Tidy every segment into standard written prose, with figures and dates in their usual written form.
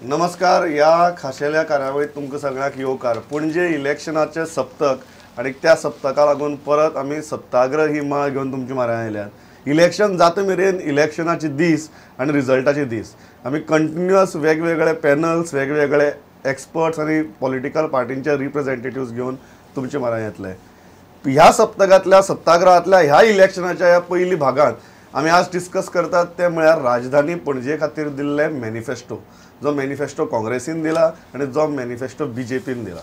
नमस्कार. ह्या खाशेल्या कार्यावळीत तुमकां सगळ्यांक येवकार. पणजे इलेक्शनाचे सप्तक आनी त्या सप्तका लागून परत आमी सत्याग्रह ही माळ घेवन तुमच्या म्हऱ्यांत आयल्यात. इलेक्शन जाता मेरेन इलेक्शनाचे दीस आनी रिजल्टाचे दीस आमी कंटिन्युअस वेगवेगळे पॅनल्स, वेगवेगळे एक्सपर्ट्स आनी पॉलिटिकल पार्टींचे रिप्रेझेंटेटिव्स घेवन तुमच्या म्हऱ्यांत येतले. ह्या सप्तकांतल्या सत्याग्रहांतल्या ह्या इलेक्शनाच्या ह्या पयली भागांत आमी आज डिस्कस करतात ते म्हळ्यार राजधानी पणजे खातीर दिल्ले मॅनिफेस्टो, जो मॅनिफेस्टो काँग्रेसीन दिला आनी जो मॅनिफेस्टो बीजेपीन दिला.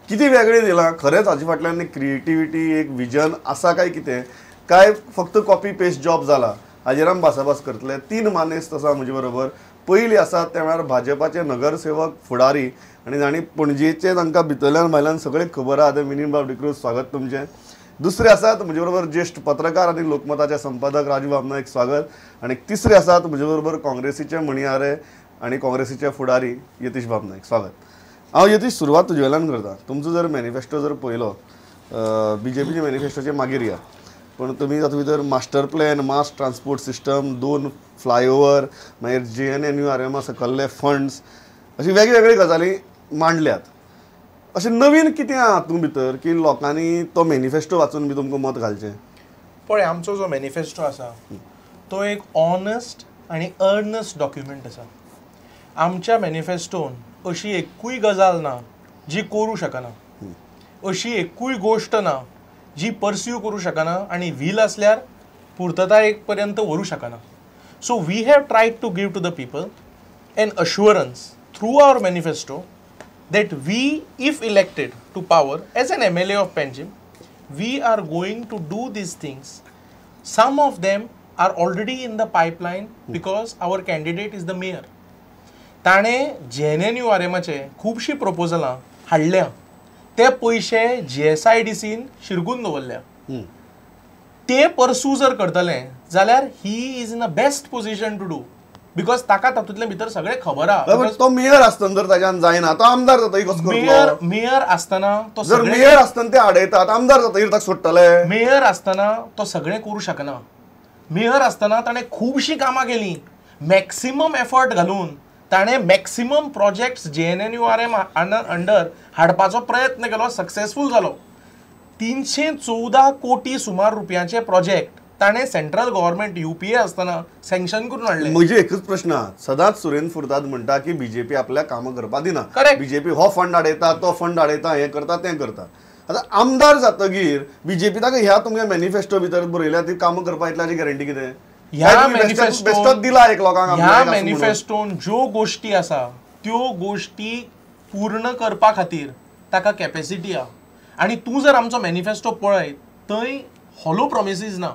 कितें वेगळें दिलां? खरेंच हाजे फाटल्यान एक क्रिएटिविटी, एक विजन आसा काय कितें, काय फक्त कॉपी पेस्ट जॉब जाला? हाजेर आमी भासाभास करतले. तीन मानेस्त आसा म्हजे बरोबर. पयली आसा ते म्हळ्यार भाजपाचे नगरसेवक फुडारी आनी जांणी पणजेचे तांकां भितरल्यान भायल्यान सगळें खबर आहा, ते मिनीन बाब डिक्रूज, स्वागत तुमचें. दुसरे आसात म्हजे बरोबर ज्येश्ठ पत्रकार आनी लोकमताचे संपादक राजू बाब नायक, स्वागत. आनी तिसरे आसात म्हजे बरोबर काँग्रेसीचे म्हणयारे आनी काँग्रेसीचे फुडारी यतीश बाब नायक, स्वागत. हांव यतीश सुरवात तुजे वेल्यान करता. तुमचो जर मॅनिफेस्टो जर पळयलो, बीजेपीचे मॅनिफेस्टोचे मागीर या, पूण तुमी तातूंत भितर master plan, mass transport system, 2 flyover, मागीर JNNURM सकल्ले फंड्स, अशी वेगवेगळी गजाली मांडल्यात. अशें नवीन कितें आहा हातूंत भितर की लोकांनी तो मॅनिफेस्टो वाचून बी तुमकां मत घालचें? पळय, आमचो जो मॅनिफेस्टो आसा तो एक ऑनेस्ट आनी अर्नस्ट डॉक्युमेंट आसा. आमच्या मॅनिफेस्टोन अशी एकूय गजाल ना जी करूं शकना, अशी एकूय गोश्ट ना जी परस्यू करूं शकना आनी व्हील आसल्यार पुर्तताये पर्यंत व्हरूं शकना. So we have tried to give to the people an assurance through our manifesto that we, if elected to power as an MLA of Panjim, we are going to do these things. Some of them are already in the pipeline because our candidate is the mayor. ताणे JNNURMाचे खुबशीं प्रपोजलां हाडल्या, ते पयशे GSIDCन शिरगून दवरल्या. ते परसू जर करतले जाल्यार he is in a best position to do, because ताका तातूंतले भितर सगळें खबर आहा. तो मेयर आसतना जर ताज्यान जायना, तो आमदार जाता कसो करतलो? मेयर आसतना तो जर मेयर आसतना ते आडयतात, आमदार जाता ताका सोडटले. मेयर आसतना तो सगळें करूं शकना. मेयर आसतना ताणें खुबशीं कामां केलीं, मॅक्सिमम एफर्ट घालून ताणें मॅक्सिमम प्रोजेक्ट्स JNNURM under हाडपाचो प्रयत्न केलो, सक्सेसफूल जालो. 314 कोटी सुमार रुपयांचे प्रोजेक्ट ताणें सेंट्रल गव्हर्नमेंट UPA आसतना सँक्शन करून हाडले. म्हजे एकूच प्रश्न, सदांच सुरेंद्र फुर्ताद म्हणटा की बीजेपी आपल्याक कामां करपाक दिना, बीजेपी हो फंड आडयता, तो फंड आडयता, हें करता तें करता. आतां आमदार जातगीर बीजेपी ताका ह्या तुमच्या मॅनिफेस्टो भितर बरयल्या ती कामां करपा येतली हाची गॅरंटी कितें? ह्या मॅनिफेस्टो दिला एक लोकांक, ह्या मॅनिफेस्टोन ज्यो गोश्टी आसा त्यो गोश्टी पूर्ण करपा खातीर ताका कॅपेसिटी आहा. आनी तूं जर आमचो मॅनिफेस्टो पळयत थंय हॉलो प्रॉमिसीस ना.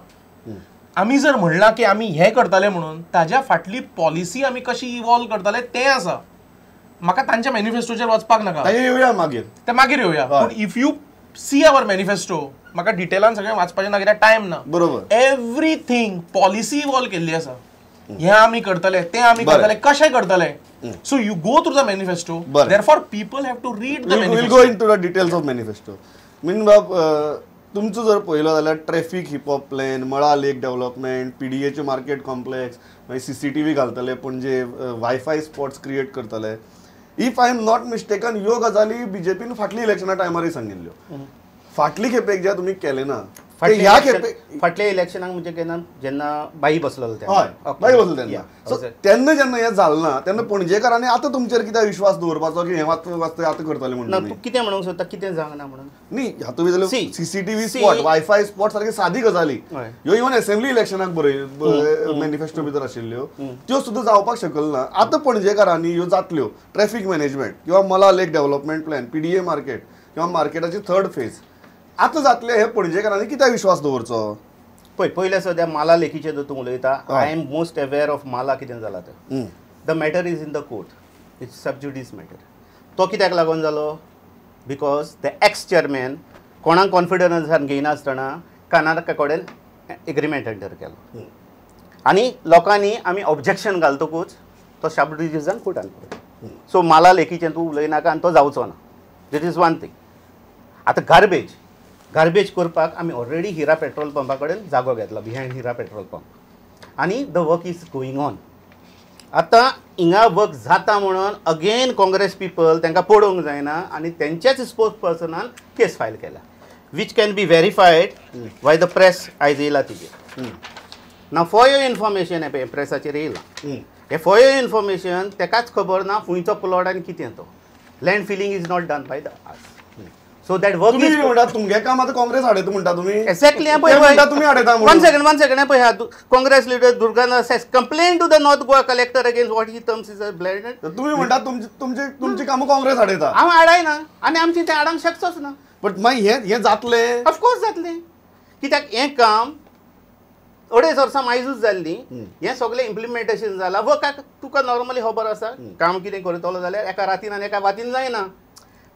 आमी जर म्हणलां की आमी हें करतले म्हणून, ताज्या फाटली पॉलिसी आमी कशी इवॉल्व करतले तें आसा. म्हाका तांच्या मॅनिफेस्टोचेर वचपाक नाका, येवया मागीर, ते मागीर येवया. पूण if you see our manifesto, म्हाका डिटेलान सगळें वाचपाचें ना कित्याक टायम ना. बरोबर, एवरीथींग पॉलिसी इवॉल्व केल्ली आसा. हें आमी करतले, तें आमी करतले, कशें करतले. So you go through the manifesto, therefore people have to read the manifesto. We'll go into the details of manifesto. मिन बाब, तुमचो जर पळयलो जाल्यार traffic hip hop plan, Mala lake development, PDAचे market complex, मागीर CCTV घालतले पणजे, वायफाय स्पॉट्स क्रिएट करतले. If I am not mistaken, ह्यो गजाली बीजेपीन फाटली इलेक्शना टायमारय सांगिल्ल्यो. फाटली खेपेक ज्या तुमी केलें ना, ह्या खेपेक फाटल्या इलेक्शनाक म्हणजे केन्ना जेन्ना बाई बसलो, हय बाई बसलो तेन्ना, सो तेन्ना जेन्ना हें जालें ना तेन्ना पणजेकारांनी आतां तुमचेर कित्याक विश्वास दवरपाचो की हें वाचता आतां करतले म्हणून? तूं कितें म्हणूंक सोदता, कितें जावंक ना म्हणून? न्ही, हातूंत भितर CCTV spot, wifi spot सारकी सादी गजाली ह्यो इवन असेंब्ली इलेक्शनाक बरय मॅनिफेस्टो भितर आशिल्ल्यो त्यो सुद्दां जावपाक शकल ना. आतां पणजेकारांनी ह्यो जातल्यो, ट्रॅफिक मॅनेजमेंट किंवा Mala lake development plan, PDA market किंवा मार्केटाची थर्ड फेज आतां जातले, हे पणजेकारांनी कित्याक विश्वास दवरचो? पळय, पयलें सद्या माला लेकीचें जर तूं उलयता, I am most aware of Mala कितें जालां तें. The matter is in the court, it's sub judice matter. तो कित्याक लागून जालो? Because the x chairman कोणाक कॉन्फिडन्सान घेयनासतना कर्नाटका कडेन एग्रीमेंट एंटर केलो आनी लोकांनी आमी ऑब्जेक्शन घालतकूच तो सब ज्युडिसान कोर्टान पडलो. सो माला लेकीचें तूं उलयनाका आनी तो जावचो ना. That is one thing. आतां गार्बेज, गार्बेज करपाक आमी ऑलरेडी हिरा पेट्रोल पंपा कडेन जागो घेतला, बिहायंड हिरा पेट्रोल पंप, आनी the work is going on. आतां हिंगा वर्क जाता म्हणून अगेन काँग्रेस पिपल तांकां पडोवंक जायना आनी तेंच्याच स्पोक्स पर्सनान केस फायल केला, which can be verified by the press. आयज येयला तिजेर ना फॉर your information, हें प्रेसाचेर येयलां हें फॉर your information. तेकाच खबर ना खंयचो प्लॉट आनी कितें तो. Land filling is not done by the us, so that work is. म्हणटा तुमगे काम आतां काँग्रेस हाडयता म्हणटा तुमी. एक्झॅक्टली. म्हणटा तुमी हाडयता. वन सेकंड पळय, Congress leader Durgadas has complain to the North Goa collector against what he terms is a blatant. तुमी म्हणटा तुमची कामां काँग्रेस हाडयता. हांव हाडायना आनी आमची तें हाडूंक शकचोच ना. बट मागीर हें जातलें? ऑफकोर्स जातलें, कित्याक हें काम 2.5 वर्सां मायजूच जाल्ली, हें सगळें इम्प्लिमेंटेशन जालां. वर्काक तुका नॉर्मली खबर आसा, काम कितें करतलो जाल्यार एका रातीन आनी एका वातीन जायना,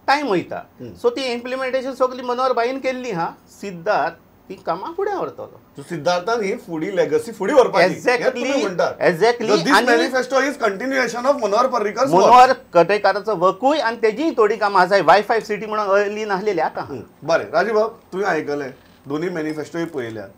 टायम वयता. सो ती इम्प्लिमेंटेशन सगळी मनोहर भाईन केल्ली हा, सिद्धार्थ ती कामां फुडें व्हरतलो. सिद्धार्थान ही फुडी लेगसी फुडें व्हरपाची. Exactly exactly. This manifesto is continuation of Manohar Parrikar, Manohar कटेकाराचो वर्कूय आनी तेजीय थोडी कामां आसा. वायफाय सिटी म्हणून अर्ली नासलेली आतां. बरें राजीव बाब, तुवें आयकलें दोनूय मॅनिफेस्टोय पळयल्यात,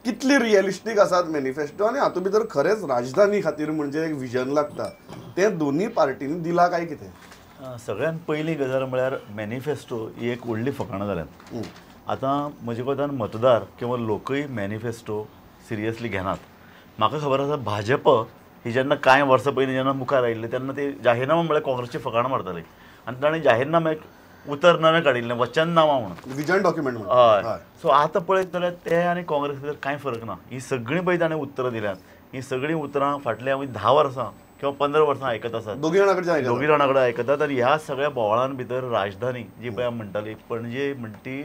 कितली रियलिस्टीक आसात मॅनिफेस्टो आनी हातूंत भितर खरेंच राजधानी खातीर म्हणजे एक विजन लागता, तें दोनूय पार्टींनी दिलां काय कितें? सगळ्यात पयली गजाल म्हळ्यार मॅनिफेस्टो ही एक व्हडली फकाणां जाल्यात. आतां म्हजे कोतान मतदार किंवा लोकूय मॅनिफेस्टो सिरियसली घेनात. म्हाका खबर आसा भाजप ही जेन्ना कांय वर्सां पयलीं जेन्ना मुखार आयिल्ले तेन्ना ते जाहीरनामा म्हळ्यार काँग्रेसची फकाणां मारताले आनी ताणें जाहीरनाम्याक उतर नवें काडिल्लें, वचननामा म्हणून, विजन डॉक्युमेंट. हय. सो आतां पळयत जाल्यार ते आनी काँग्रेस भितर कांय फरक ना. ही सगळीं पळय ताणें उतरां दिल्यात, ही सगळीं उतरां फाटल्या आमी 10 वर्सां किंवा 15 वर्सां आयकत आसात, दोगी जाणां कडेन आयकतात. आनी ह्या सगळ्या बोवाळां भितर राजधानी जी पळय आमी म्हणटाली पणजे म्हणटी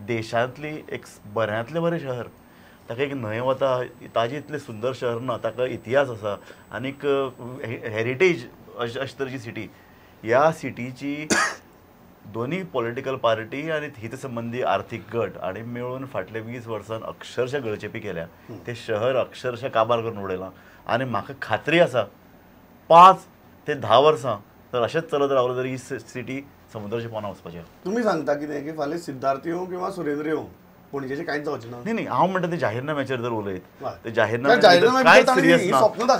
देशांतली एक बऱ्यांतलें बरें शहर, ताका एक न्हंय वता, ताजे इतलें सुंदर शहर ना, ताका इतिहास आसा आनीक हेरिटेज अशे तरेची सिटी. ह्या सिटीची दोनूय पॉलिटिकल पार्टी आनी हितसंबंदी आर्थीक गट आनी मेळून फाटले 20 वर्सां अक्षरशः गळचेपी केल्या. तें शहर अक्षरशः काबार करून उडयलां आनी म्हाका खात्री आसा 5 ते 10 वर्सां जर अशेंच चलत रावलें तर ही सिटी समुद्राच्या पोंदा वचपाची. तुमी सांगता कितें की फाल्यां सिद्धार्थ येवं किंवा सुरेंद्र येवं पणजेचें कांयच जावचें ना? न्ही न्ही, हांव म्हणटा ते जाहीरनाम्याचेर जर उलयत ते जाहीरनाम्याचेर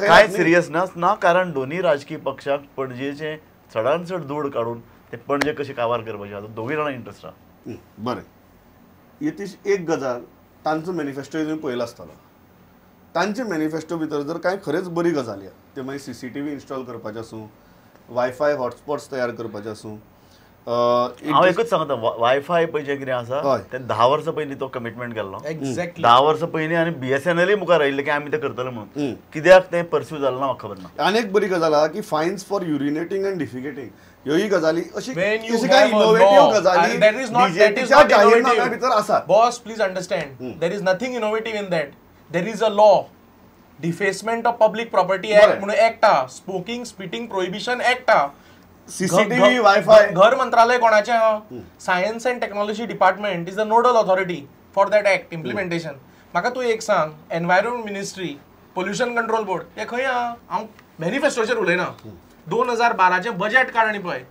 कांय सिरियस ना ना, कारण दोनूय राजकीय पक्षांक पणजेचें चडान चड दूड काडून ते पणजे कशें काबार करपाचें आतां दोगूय जाणां इंट्रस्ट आसा. बरें यतीश, एक गजाल तांचो मॅनिफेस्टो तुमी पळयला आसतलो, तांचे मॅनिफेस्टो भितर जर कांय खरेंच बरी गजाली आहा ते मागीर CCTV install करपाचें आसूं, वायफाय हॉटस्पॉट्स तयार करपाचें आसूं. हांव एकूच सांगता, वायफाय पळय जें कितें आसा तें 10 वर्सां पयलीं तो कमिटमेंट केल्लो, 10 वर्सां पयलीं, आनी BSNL मुखार आयिल्लें की आमी तें करतले म्हणून, कित्याक तें पर्स्यू जालें ना म्हाका खबर ना. आनी एक बरी गजाल आहा की fines for urinating and defecating ह्योय गजाली अशी कांय इनोवेटीव गजाली बीजेपीच्या जाहीरनाम्या भितर आसा. Boss, please understand, there is nothing innovative in that. There is a law, defacement of public property act म्हणून एक्ट आहा, स्मोकिंग स्पिटिंग प्रोहिबिशन एक्ट आहा, CCTV, wifi. घर मंत्रालय कोणाचें आहा? Science and technology department is the nodal authority for that act implementation. म्हाका तूं एक सांग, environment ministry, pollution control board हे खंय आहा? हांव मॅनिफेस्टोचेर उलयना. 2012चें बजेट काड आनी पळय,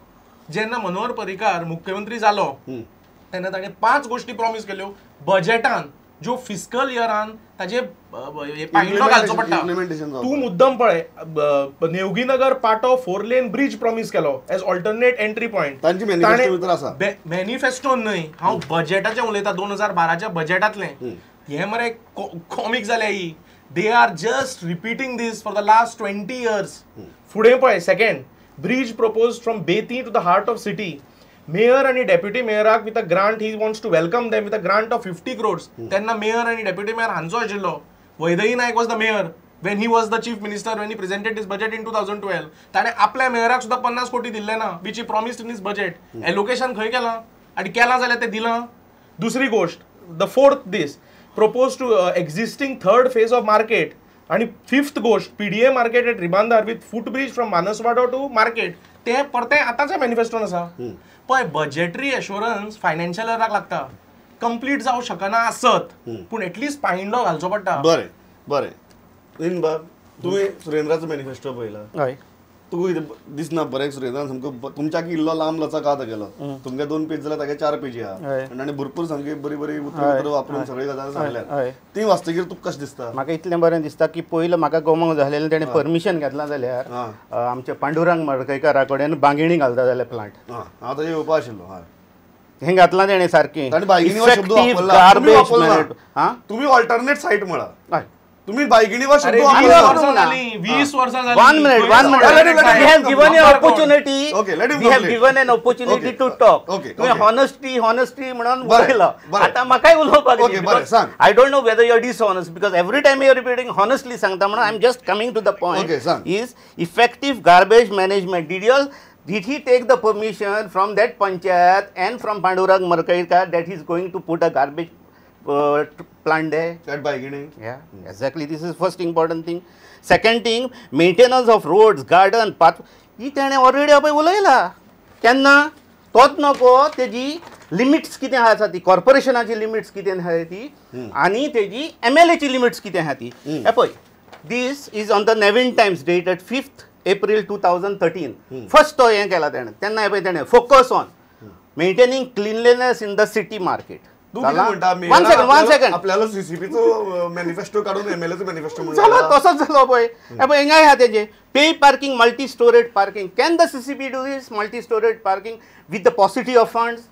जेन्ना मनोहर पर्रीकार मुख्यमंत्री जालो तेन्ना ताणें 5 गोश्टी प्रॉमीस केल्यो बजेटान, ज्यो फिस्कल इयरान ताजे पायंडो घालचो पडटा. तूं मुद्दम पळय, Nevginagar Patto 4 lane bridge promise केलो as alternate entry point. Manifesto न्हय, हांव बजेटाचें उलयतां, 2012च्या बजेटांतलें. हें मरे कॉमीक जाल्या ही. They are just repeating this for the last 20 years. फुडें पळय, second bridge propose from Betim to the heart of city. Mayor आनी deputy मेयराक with a grant, he wants to welcome them with a grant of 50 crores. तेन्ना mayor आनी deputy mayor हांचो आशिल्लो. Vaidehi Naik was the mayor when he was the chief minister, when he presented his budget in 2012. ताणें आपल्या मेयराक सुद्दां 50 कोटी दिल्ले ना, which he promised in his budget. Allocation खंय केलां आनी केलां जाल्यार तें दिलां. दुसरी गोश्ट, the fourth this propose to existing third phase of market. आनी फिफ्थ गोश्ट, PDA market at Ribandar with foot bridge from Manaswado to market. तें परतें आतांच्या मॅनिफेस्टोन आसा. पळय, बजेटरी एश्योरन्स फायनान्शियल इयराक लागता, कंप्लीट जावं शकना आसत पूण एटलिस्ट पायंडो घालचो पडटा. बरें बरें, बाब, तुवें सुरेंद्राचो मॅनिफेस्टो पळयला, हय. तूं दिसना बरें सुरेंद्रान सामको तुमच्याक इल्लो लांब लचक आहा गेलो तुमगे 2 पेज जाल्यार तागे 4 पेजी आहा आनी भरपूर सामकी बरी बरी उतरां वापरून सगळी गजाल सांगल्या ती वाचतकीर तुका कशें दिसता? म्हाका इतलें बरें दिसता की पयलीं म्हाका गोमोंक जालें तेणें परमिशन घेतलां जाल्यार आमच्या पांडुरंग मडकयकारा कडेन बांगिणी घालता जाल्यार प्लांट हांव ताजेर येवपा आशिल्लो. हय हें घातलां तेणें सारकें तुमी ऑल्टरनेट सायट म्हळा तुम्ही बायगिणी वा शब्द 20 वर्सां जाली. 1 minute 1 minute we have given an opportunity. We have given an opportunity to talk. तुम्ही हॉनेस्टी हॉनेस्टी म्हणून उलयला आतां म्हाकाय उलोवपाक जाय. I don't know whether you are dishonest because every time you are repeating honestly सांगता म्हणून I am just coming to the point. Is effective garbage management did he take the permission from that panchayat and from Pandurang Markaikar that he is going to put a garbage plant there? At Baigini. Yeah, exactly. This is first important thing. Second thing, maintenance of roads, garden, path. ही तेणे already पळय उलयला केन्ना तोच नको तेजी limits कितें आसा ती कॉर्पोरेशनाची limits कितें आसा ती आनी तेजी एमएलएची लिमिट्स कितें आसा ती. हे पळय, this is on the Navhind Times dated 5th April 2013. First तो हें केला तेणें तेन्ना पळय तेणें focus on maintaining cleanliness in the city market. One second आपल्याला सीसीपीचो मॅनिफेस्टो काढून एमएलएचो मॅनिफेस्टो झालो तसोच झालो पळय. पळय हिंगाय आहा तेजे pay parking multi storeyed parking. Can the CCP do this multi storeyed parking with the paucity of funds?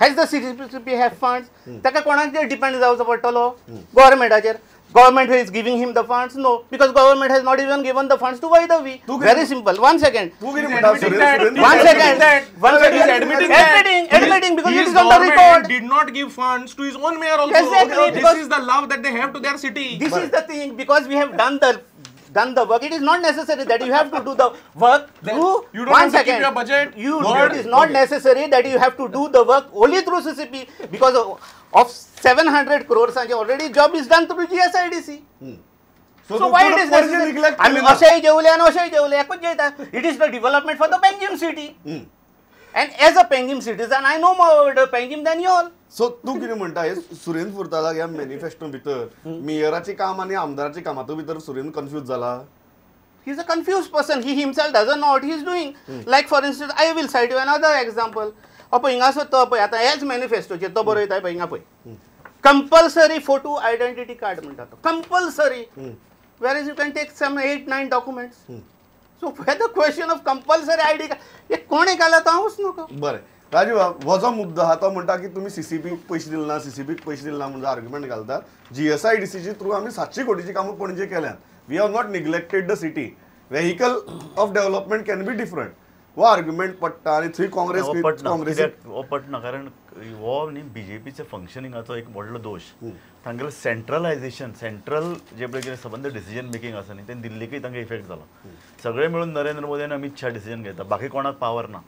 Has the CCP have funds? ताका कोणाचेर डिपेंड जावचो पडटलो? गव्हर्मेंटाचेर. Government is giving him the funds? No, because government has not even given the funds to Vaidhavi. Very simple. 1 second. 1 second. 1 second. 1 second. Admitting because it is on the record. Did not give funds to his own mayor also. Exactly. This is the love that they have to their city. This is the thing, because we have done the work. It is not necessary that you have to do the work through. You don't have to keep your budget. It is not necessary that you have to do the work only through CCP, because of 700 crores already job is done through GSIDC. So why it is necessary? I mean, अशेय जेवले आनी अशेय जेवले एकूच जेयता. It is the development for the Panjim city. And as a Panjim citizen, I know more about Panjim than you all. So तूं कितें म्हणटा हे सुरेंद्र फुर्तादाक ह्या मॅनिफेस्टो भितर मेयराचें काम आनी आमदाराचें काम हातूंत भितर सुरेंद्र कन्फ्यूज जाला? He is a confused person. He himself doesn't know what he is doing. Like for instance, I will cite you another example. पळय हिंगासर तो पळय आतां ह्याच मॅनिफेस्टोचेर तो बरयता पळय हिंगा पळय कंपल्सरी फोटो आयडेंटिटी कार्ड म्हणटा तो compulsory, where is you can take some 8-9 documents. So the question of compulsory ID card हे कोणें घाला तो हांवूच नको. बरें राजू बाब, हो जो मुद्दो आहा तो म्हणटा की तुमी सीसीपीक पयशे दिले ना, सीसीपीक पयशे दिले ना म्हणून आर्ग्युमेंट घालतात. जीएसआयडीसीची थ्रू आमी 700 कोटीची कामां पणजे केल्यात. We have not neglected the city. Vehicle of development can be different. हो आर्ग्युमेंट पडटा आनी थंय काँग्रेस काँग्रेस हो पडना, कारण हो न्ही बीजेपीच्या फंक्शनिंगाचो एक व्हडलो दोश. तांगेलो सेंट्रलायझेशन, सेंट्रल जे पळय कितें सबंद डिसिजन मेकिंग आसा न्ही तें दिल्लीकय तांकां इफेक्ट जाला. सगळे मेळून नरेंद्र मोदी आनी अमीत शाह डिसिजन घेता, बाकी कोणाक पावर ना.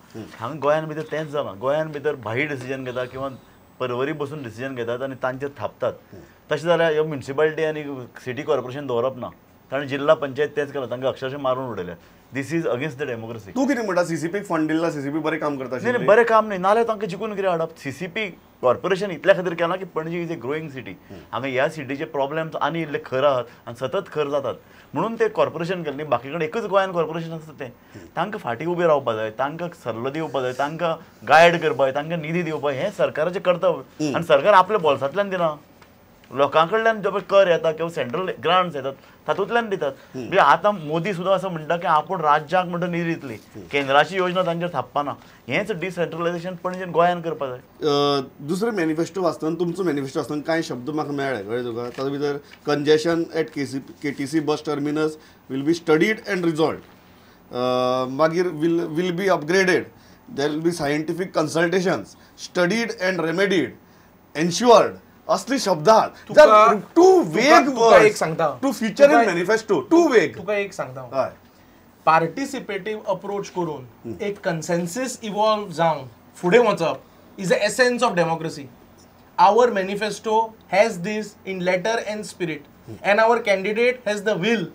हांगा गोंयान भितर तेंच जालां. गोंयान भितर भाई डिसिजन घेता किंवा परवरी बसून डिसिजन घेतात आनी तांचेर थापतात. तशें जाल्यार ह्यो म्युनिसिपालिटी आनी सिटी कॉर्पोरेशन दवरप ना, कारण जिल्हा पंचायत तेंच केलां, तांकां अक्षरशः मारून उडयल्या. This is against the democracy. तूं कितें म्हणटा सीसीपीक फंड दिला, सीसीपी बरें काम करता? नाही बरें काम न्ही, नाल्यार तांकां जिखून कितें हाडप? सीसीपी कॉर्पोरेशन इतल्या खातीर केलां की Panaji is a growing city. हांगा ह्या सिटीचे प्रॉब्लेम्स आनी इल्ले खर आहात आनी सतत खर जातात, म्हणून ते कॉर्पोरेशन केलें न्ही. बाकी कडेन एकूच गोंयान कॉर्पोरेशन आसता तें तांकां फाटीं उबें रावपा जाय, तांकां सल्लो दिवपा जाय, तांकां गायड करपा जाय, तांकां निधी दिवपा जाय. हें सरकाराचें कर्तव्य आनी सरकार आपल्या बोल्सांतल्यान दिना, लोकां कडल्यान जो कर येता किंवा सेंट्रल ग्रांट्स येतात तातूंतल्यान दितात. म्हणजे आतां मोदी सुद्दां असं म्हणटा की आपूण राज्याक म्हणटा निधी दितली, केंद्राची योजना तांचेर थापपाना. हेंच डिसेंट्रलायझेशन पणजेन गोंयान करपा जाय. दुसरें मॅनिफेस्टो वाचतना, तुमचो मॅनिफेस्टो वाचतना कांय शब्द म्हाका मेळ्ळे कळ्ळें तुका. तातूंत भितर congestion at KTC bus terminus will be studied and resolved, मागीर will be upgraded, there will be scientific consultations, studied and remedied, ensured, असली शब्दात टू वेग एक सांगता to feature in manifesto too vague. तुका एक सांगता, पार्टिसिपेटीव अप्रोच करून एक कन्सेन्सिस इवॉल्व जावन फुडें वचप is the essence of democracy. Our manifesto has this in letter and spirit and our candidate has the will